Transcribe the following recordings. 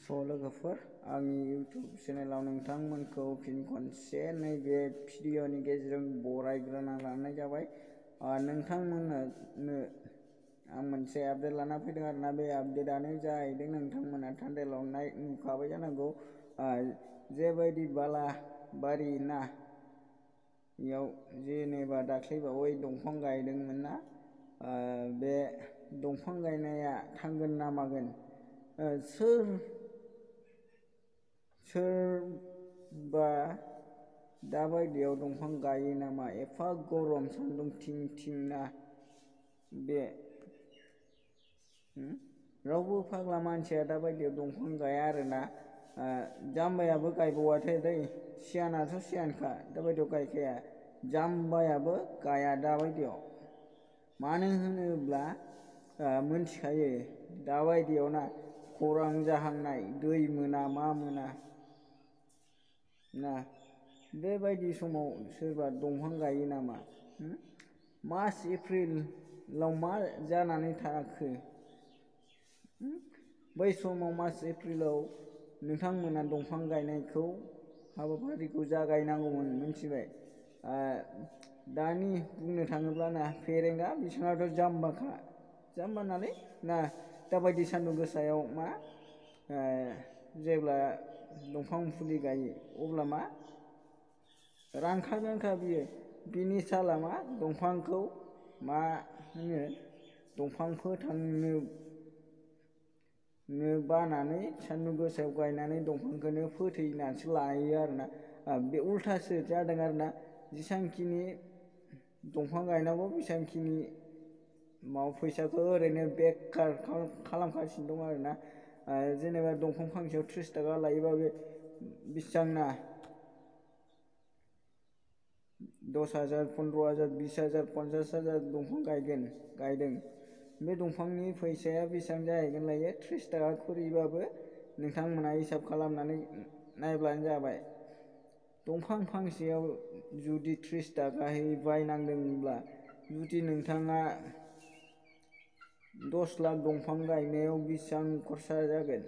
लोगोफोर आंनि इउटिउब चेनेलाव नोंथांमोनखौ फिन खनसे नैबे भिडिअनि गेजेरजों बरायग्रोना लानाय जाबाय। नोंथांमोननो आं मोनसे आपडेट लाना फैदों आरोना। बे आपडेटआनो जाहैदों, नोंथांमोना थान्दैलाव नुखाबाय जानांगौ जेबायदि बालाबारि ना, बेयाव जेनेबा दाख्लैबावै दंफां गायदोंमोन ना, बे दंफां गायनाया थांगोन ना मागोन? सोरबा दाबायदियाव दंफां गायो नामा? एफा गरम सान्दुं थिं थिं ना, बे रावबो फाग्ला मानसिया दाबायदियाव दंफां गाया आरोना। जाम्बायाबो गायबावाथो दै, सियानाथ' सियानखा, दाबायदियाव गायखाया। जाम्बायाबो गाया दाबायदियाव। मानो होनोब्ला मोनथिखायो दाबायदियाव ना, खरां जाहांनाय, दै मोना मा मोना ना, बेबायदि समाव सोरबा दंफां गायो नामा? मार्च एप्रिलाव मा जानानै थाखो? बै समाव मार्च एप्रिलाव नोंथांमोना दंफां गायनायखौ हाबाफारिखौ जागायनांगौमोन, मिथिबाय? दानि बुंनो थाङोब्ला ना, फेरेंगा बिसोरनाथ' जाम्बा नालाय ना, दाबायदि सान्दुं गोसायाव मा जेब्ला दंफां फुलि गायो अब्ला मा रानखागोनखा बियो। बिनि साला मा दंफांखौ मा होनो, दंफां फोथांनो बानानै सान्दुं गोसायाव गायनानै दंफांखौनो फोथैनानैसो लायो आरोना। बे उल्थासो जादों आरोना। जेसांखिनि दंफां गायनांगौ बेसांखिनि फैसाखौ ओरैनो बेकार खालामगासिनो दं आरोना। जेनेबा दंफां फांसेयाव 30 थाखा लायोबा बे बेसेबांना 10,000, 15,000, 20,000, 50,000 दंफां गायदों। बे दंफांनि फैसाया बेसेबां जाहैगोन लायो? 30 थाखा खरिबाबो नोंथांमोना हिसाब खालामनानै नायब्लानो जाबाय। दंफां फांसेयाव जुदि 30 थाखायै बायनांदोंब्ला, जुदि नोंथाङा 10 लाख दंफां गायनायाव बेसेबां खरसा जागोन?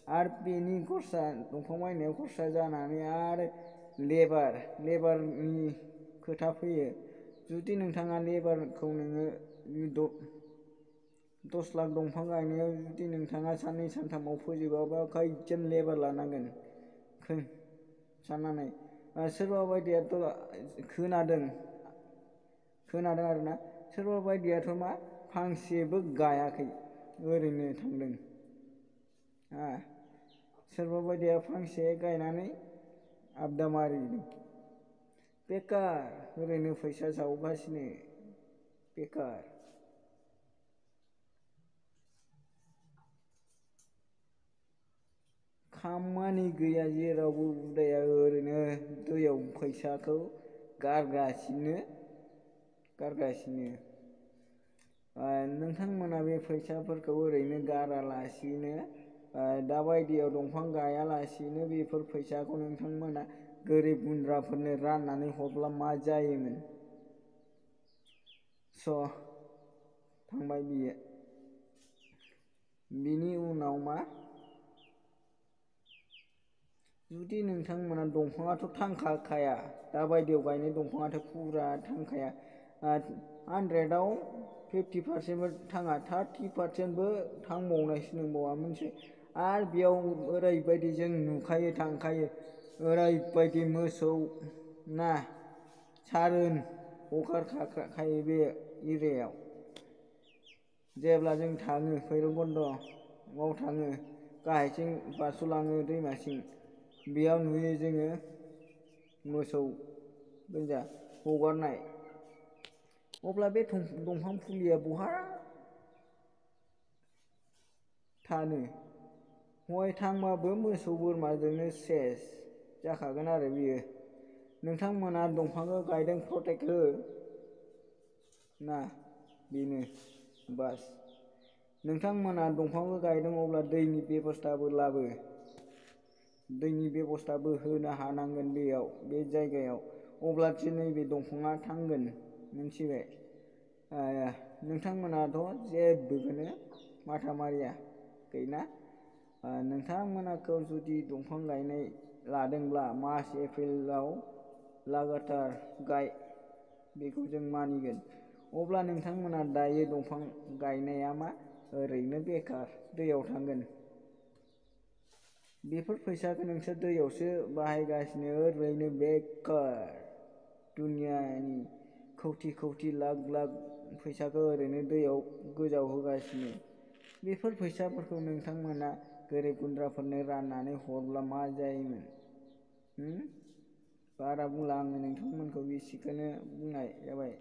आरो बेनि खरसा, दंफां बायनायाव खरसा जानानै आरो लेबारनि खोथा फैयो। जुदि नोंथाङा लेबारखौ नोङो 10 लाख दंफां गायनायाव जुदि नोंथाङा साननै सानथामाव फोजोबाबा खैजोन लेबार लानांगोन साननानै। सोरबा बायदियाथ' खोनादों आरोना, सोरबा बायदियाथ' मा फांसेबो गायाखै, ओरैनो थांदों। सोरबा बायदिया फांसे गायनानै आबदा मारिदों। बेकार, ओरैनो फैसा जावगासिनो, बेकार। खामानि गैया, जेरावबो उदाया, ओरैनो दैयाव फैसाखौ गारगासिनो। नोंथांमोना बे फैसाफोरखौ ओरैनो गारालासिनो, दाबायदियाव दंफां गायालासिनो बेफोर फैसाखौ नोंथांमोना गोरिब गुन्द्राफोरनो राननानै हरब्ला मा जायोमोन? थांबाय बियो। बिनि उनाव मा, जुदि नोंथांमोना दंफाङाथ' थांखाया, दाबायदियाव गायनाय दंफाङाथ' फुरा थांखाया। 100आव 50%बो थाङा, 30%बो थांबावनायसो नंबावा, मोनसे। आरो बेयाव ओरैबायदि जों नुखायो, थांखायो, ओरैबायदि मोसौ ना सारोन हगारखायो बे एरियायाव। जेब्ला जों थाङो, भैरबकुन्दआव थाङो, गाहायथिं बारस'लाङो दैमासिम, बेयाव नुयो जोङो मोसौ गोजा हगारनाय। अब्ला बे दंफां फुलिया बहा थानो? हय थांबाबो मोसौ बोरमाजोंनो सेस जाखागोन आरो बियो। नोंथांमोना दंफांखौ गायदों प्रटेक्ट हो ना, बेनो बास। नोंथांमोना दंफांखौ गायदों, अब्ला दैनि बेबस्थाबो लाबो। दैनि बेबस्थाबो होनो हानांगोन बेयाव, बे जायगायाव, अब्लासो नैबे दंफाङा थांगोन, मिथिबाय? नोंथांमोनाथ' जेबोखौनो माथा मारिया गैना। नोंथांमोनाखौ जुदि दंफां गायनाय लादोंब्ला मार्च एप्रिलाव लागातार गाय, बेखौ जों मानिगोन। अब्ला नोंथांमोना दायो दंफां गायनाया मा ओरैनो बेकार दैयाव थांगोन। बेफोर फैसाखौ नोंसोर दैयावसो बाहायगासिनो, ओरैनो बेकार। दुनियानि खौटि खौटि लाख लाख फैसाखौ ओरैनो दैयाव गोजावहोगासिनो। बेफोर फैसाफोरखौ नोंथांमोना गोरिब गुन्द्राफोरनो राननानै हरब्ला मा जायोमोन? बारा बुंला आङो, नोंथांमोनखौ एसेखौनो बुंनाय जाबाय।